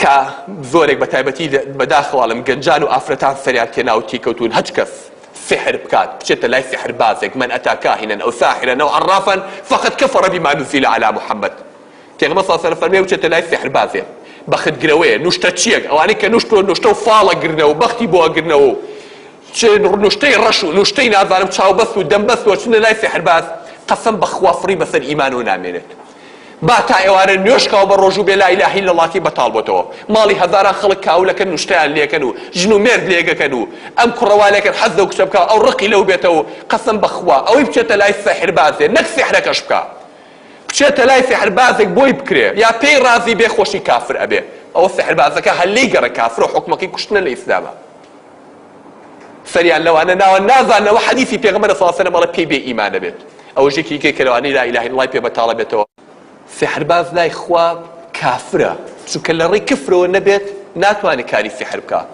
کە زۆرێک بە تایبەتی بەداخەوە ئەڵێم گەنجان و ئافرەتان سەریان تێناو تیکەوتوون هەچ کەس سحر بکات بچێتە لای سحربازێک من أتى كاهنا أو ساحرا أو عرافا فقد كفر بما نزل على محمد پێغەمبەر صلی الله علیه و فەرمی بچێتە لای سحربازێ بەختگرەوەیە نوشتەچیەک ئەوانەی کە نوشت و نوشتە و فاڵە گرنەوە بەختی بۆ ئەگرنەوە و چ نوشتەی ڕەش و نوشتەی نازانم چاوبەست و دەمبەست و چنە لای سحرباز قەسەم بەخوا فڕی بەسەر ئیمانەوە نامێنێت با تا ئێوارە نوێژ کا و بە ڕۆژوو بێ لا الە الا اللە کەی بەتاڵ بۆتەوە ماڵی هەزاران خەڵک کاولەکەن نوشتەیان لێکەن و ژن و مێرد لێگەکەن و ئەم کوڕە وا لێکەن حەز لەو کچە بکا ئەو ڕقی لەو بێتەوە قەسەم بەخوا ئەوەی بچێتە لای سحربازێ نەک سحرەکەش بکا بچێتە لای سحربازێک بۆی بکرێ یا پێی ڕازی بێ خۆشی کافر ئەبێ ئەوە سحربازەکە هەر لێی گەڕێ کافرە حوکمەکەی کوشتنە لە ئیسلاما سەریان لەوانە ناوە نازاننەوە حەدیسی پێغەمبەر صلی الله علیه و سلم ئەڵێ پێی بێ ئیمانە بێت ئەوەش یەکی دیکەی کە لەوانەیە لا اله الا الله پێ بەتاڵە بێتەوە سحرباز لای خوا کافرە چونکە لە ڕێی کفرەوە نەبێت ناتوانێت کاری سحر بکا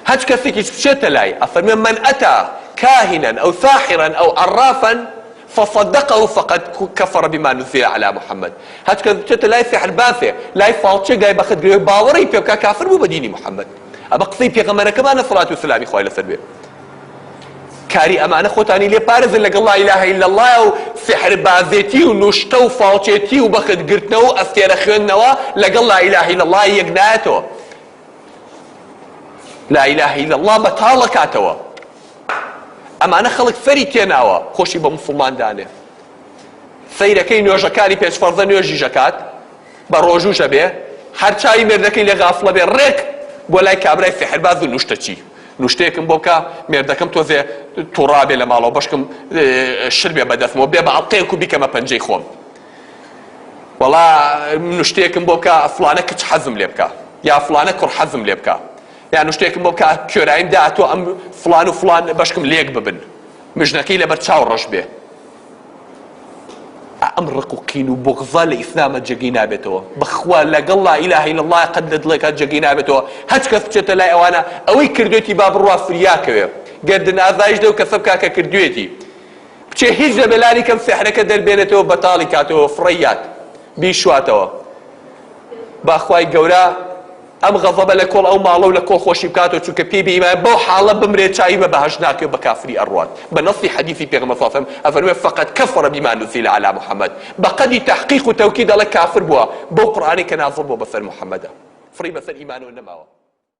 هەچ کەسێکیش بچێتە لای ئەفەرمێ من أتى كاهنا أو ساحرا أو عرافا فصدقه فقد كفر بما نزل على محمد هەچ کەس بچێتە لای سحربازێ لای فاڵچێک لای بەختگرێ باوەڕی پێ بکا کافر بوو بە دینی محمد ئەمە قسەی پێغەمبەرەکەمانە سڵات و سلامی خوای لەسەر بێ کاری ئەمانە خۆتانی لێ پارێزن لەگەڵ لا اله الا الله و سحربازێتی و نوشتە و فاڵچێتی و بەخت گرتنەوە و ئەستێرە خوێندنەوە لەگەڵ لا اله الا الله یەک نایەتەوە لا اله الا الله بەتاڵە کاتەوە ئەمانە خەڵک سەری تێناوە خۆشی بە موسڵمان دانێ سەیرەکەی نوێژەکانی پێنج فەرزە نوێژیش ئەکات بە ڕۆژووش ئەبێ هەر چاوی مێردەکەی لێ غافڵە بێ ڕێک بۆ لای کابرای سحرباز و نوشتەچی نوشتەیەکم بۆ بکە مێردەکەم تۆزێ توڕا بێ لە ماڵەوە بەشکم شل بێ بەدەستمەوە بێ بە ئەڵقەیەک و بیکەمە پەنجەی خۆم وەڵا نوشتەیەکم بۆ بکە فڵانە کچ حەزم لێ بکە یا فڵانە کوڕ حەزم لێ بکە یان شتێکم بۆ بکە کوێرایم داهاتوە ئەم فڵان و فڵان بەشکم لێک ببن مژنەکەی لەبەر چاو ڕەش بێ ئەم ڕق و قین و بغزە لە ئیسلامە جێگەی نابێتەوە بەخوا لەگەڵ لا اله الا الله قەت لە دڵێکا جێگەی نابێتەوە هەچ کەس بچێتە لای ئەوانە ئەوەی کردوێتی با بڕوا فریاکەوێ گەردن ئازایش لەو کەسە بکا کە کردوێتی بچێ هیچ لە بەلانی کەم سحرەکە دەربێنێتەوە بەتاڵی کاتەوە فڕەیات بیشواتەوە با خوای گەورە ئەم غەزەبە لە کۆڵ ئەو ماڵە و لە کۆڵ خۆشی بکاتەوە چونکە پێی بێ ئیمان بەو حاڵە بمرێت چاوی بە بەهەشت ناکەوێت بە کافری ئەڕوات بە نەسی حەدیثی پێغەمبەر صلی الله علیه و سلم ئەفەرموێ فقد کفر بما نزل علی محمد بە قەدی تحقیق و تەوکید ئەڵێ کافر بووە بەو قورئانەی کە نازڵ بووە بەسەر محمدە فڕی بەسەر ئیمانەوە نەماوە.